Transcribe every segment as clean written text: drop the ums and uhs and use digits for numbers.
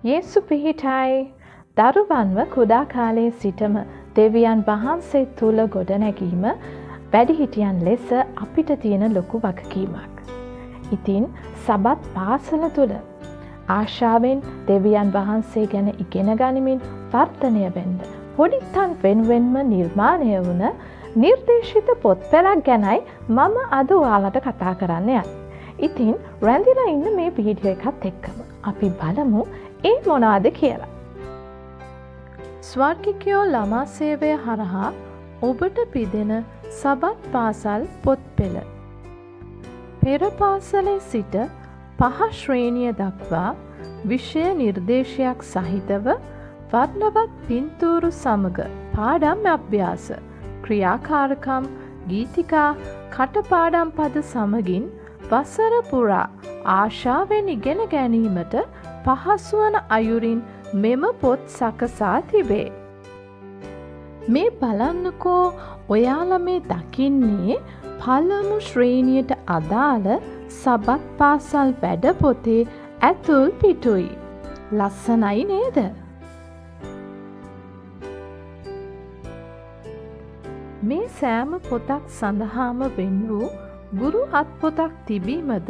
යේසු පිහිටයි. දරුවන්ව කුඩා කාලයේ සිටම දෙවියන් වහන්සේ තුල ගොඩනැගීම වැඩිහිටියන් ලෙස අපිට තියෙන ලොකු වගකීමක්. ඉතින් සබත් පාසල තුල ආශාවෙන් දෙවියන් වහන්සේ ගැන ඉගෙන ගනිමින් වර්ධනය වෙන්න පොඩිත්තන් වෙනුවෙන්ම නිර්මාණය වුණ නිර්දේශිත පොත් පෙළක් ගැනයි මම අද ඔයාලට කතා කරන්න යන්නේ. ඉතින් රැඳිලා ඉන්න මේ වීඩියෝ එකත් එක්කම අපි බලමු ඒ මොනවද කියලා. ස්වර්ගිකයෝ ළමා සේවය හරහා ඔබට පිදෙන සබත් පාසල් පොත් පෙළ. පෙර පාසලේ සිට 5 ශ්‍රේණිය දක්වා විෂය නිර්දේශයක් සහිතව වර්ණවත් පින්තූරු සමග පාඩම් අභ්‍යාස, ක්‍රියාකාරකම්, ගීතිකා, කටපාඩම් පද සමගින් වසර පුරා ආශාවෙන් ඉගෙන ගැනීමට පහසු වන අයුරින් මෙම පොත් සකසා තිබේ. මේ බලන්නකෝ, ඔයාලා මේ දකින්නේ පළමු ශ්‍රේණියට අදාළ සබත් පාසල් වැඩ පොතේ ඇතුල් පිටුයි. ලස්සනයි නේද? මේ සෑම පොතක් සඳහාම වෙන් වූ ගුරු අත්පොතක් තිබීමද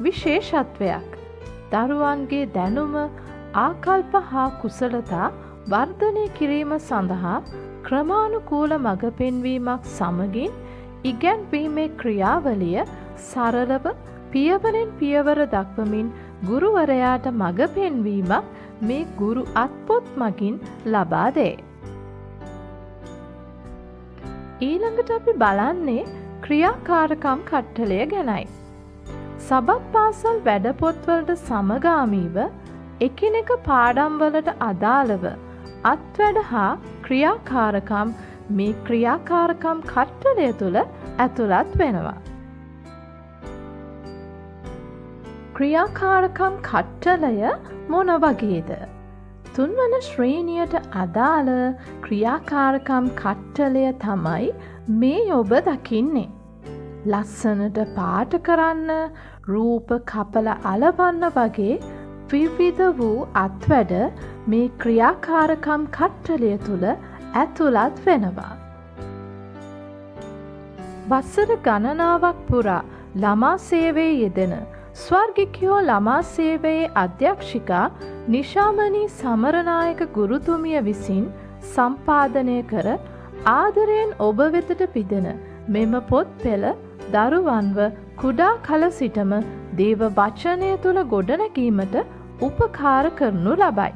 විශේෂත්වයක්. දරුවන්ගේ දැනුම, ආකල්ප හා කුසලතා වර්ධනය කිරීම සඳහා ක්‍රමානුකූල මඟ පෙන්වීමක් සමගින් ඉගැන්වීමේ ක්‍රියාවලිය සරලව පියවරෙන් පියවර දක්වමින් ගුරුවරයාට මඟ පෙන්වීමක් මේ ගුරු අත්පොත් මගින් ලබා දේ. ඊළඟට අපි බලන්නේ ක්‍රියාකාරකම් කට්ටලය ගැනයි. සබත් පාසල් වැඩපොත්වලට සමගාමීව එකිනෙක පාඩම්වලට අදාළව අත්වැඩ හා ක්‍රියාකාරකම් මේ ක්‍රියාකාරකම් කට්ටලය තුළ ඇතුළත් වෙනවා. ක්‍රියාකාරකම් කට්ටලය මොන වගේද? තුන්වන ශ්‍රේණියට අදාළ ක්‍රියාකාරකම් කට්ටලය තමයි මේ ඔබ දකින්නේ. ලස්සනට පාට කරන්න, රූප කපල අලවන්න වගේ විවිධ වූ අත්වැඩ මේ ක්‍රියාකාරකම් කට්ටලය තුළ ඇතුළත් වෙනවා. වසර ගණනාවක් පුරා ළමා සේවයේ යෙදෙන ස්වර්ගිකයෝ ළමා සේවයේ අධ්‍යක්ෂිකා නිශාමනී සමරනායක ගුරුතුමිය විසින් සම්පාදනය කර ආදරයෙන් ඔබ වෙතට පිදෙන මෙම පොත් පෙළ දරුවන්ව කුඩා කල සිටම දේව වචනය තුළ ගොඩනැගීමට උපකාර කරනු ලබයි.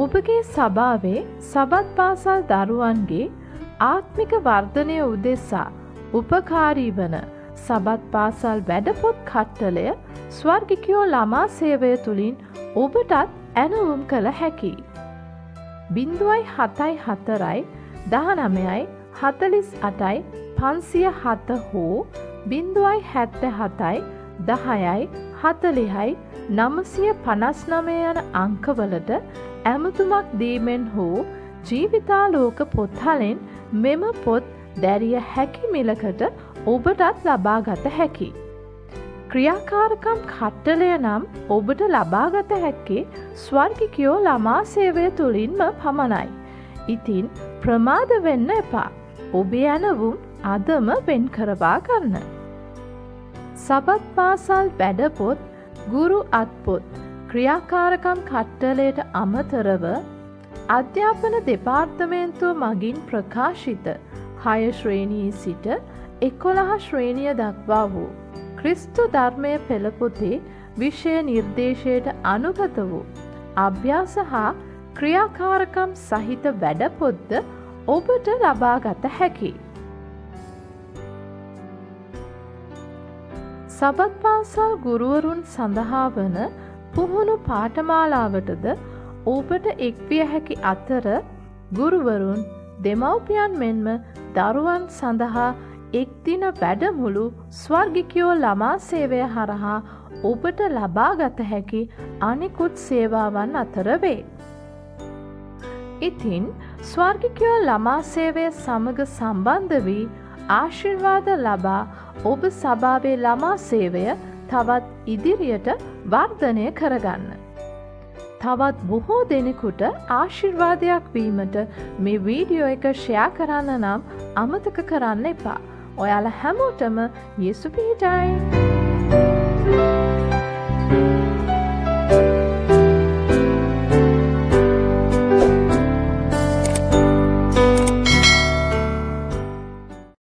ඔබගේ සභාවේ සබත් පාසල් දරුවන්ගේ ආත්මික වර්ධනය උදෙසා උපකාරී වන සබත් පාසල් වැඩපොත් කට්ටලය ස්වර්ගිකයෝ ළමා සේවය තුළින් ඔබටත් ඇනවුම් කළ හැකි. 074 19යි 48යි 507 හෝ 077යි 10යි 40යි 959 යන අංකවලට ඇමතුමක් දීමෙන් හෝ ජීවිතාලෝක පොත්හලෙන් මෙම පොත් දැරිය හැකි මිලකට ඔබටත් ලබාගත හැකි. ක්‍රියාකාරකම් කට්ටලය නම් ඔබට ලබාගත හැක්කේ ස්වර්ගිකයෝ ළමා සේවය තුළින්ම පමණයි. ඉතින් ප්‍රමාද වෙන්න එපා. ඔබේ ඇනවුම් අදම වෙන් කරවා ගන්න. සබත් පාසල් වැඩපොත්, ගුරු අත්පොත්, ක්‍රියාකාරකම් කට්ටලයට අමතරව අධ්‍යාපන දෙපාර්තමේන්තුව මගින් ප්‍රකාශිත 6 ශ්‍රේණියේ සිට 11 ශ්‍රේණිය දක්වා වූ ක්‍රිස්තු ධර්මය පෙළපොතේ විෂය නිර්දේශයට අනුගත වූ අභ්‍යාස හා ක්‍රියාකාරකම් සහිත වැඩපොත්ද ඔබට ලබාගත හැකි. සබත් පාසල් ගුරුවරුන් සඳහා වන පුහුණු පාඨමාලාවටද ඔබට එක්විය හැකි අතර ගුරුවරුන්, දෙමව්පියන් මෙන්ම දරුවන් සඳහා එක්දින වැඩමුළු ස්වර්ගිකයෝ ළමා සේවය හරහා ඔබට ලබාගත හැකි අනිකුත් සේවාවන් අතර වේ. ඉතින් ස්වර්ගිකයෝ ළමා සේවය සමග සම්බන්ධ වී ආශිර්වාද ලබා ඔබ සභාවේ ළමා සේවය තවත් ඉදිරියට වර්ධනය කරගන්න. තවත් බොහෝ දෙනෙකුට ආශිර්වාදයක් වීමට මේ වීඩියෝ එක ෂෙයා කරන්න නම් අමතක කරන්න එපා. ඔයාලා හැමෝටම යේසු පිහිටයි. Thank you.